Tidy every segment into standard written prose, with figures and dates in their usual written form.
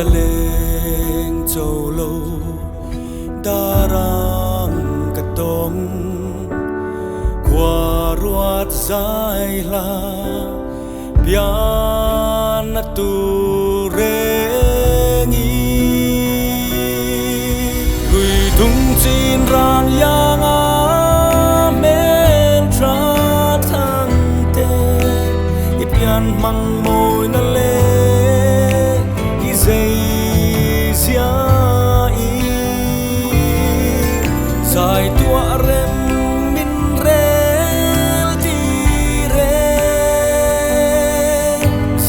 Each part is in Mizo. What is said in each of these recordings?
Zaleng cholo darang ka tong qua ruat zai la pian na tu rengi lui tung chin rang yang a men tra thang te i pian mang moi na le i zai sia i zai tua rem min rel ti re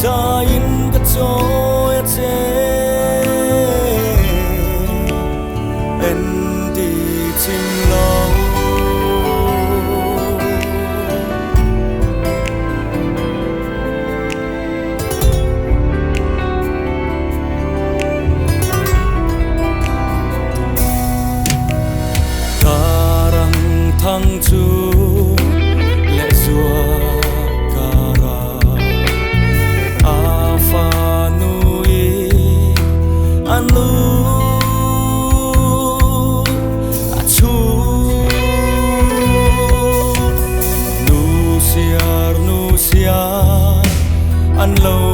zai in ka choi a che en ti chim lo. Tarang thang chu le zua kara a fa nui anu a chu nu siar nu sia an lo.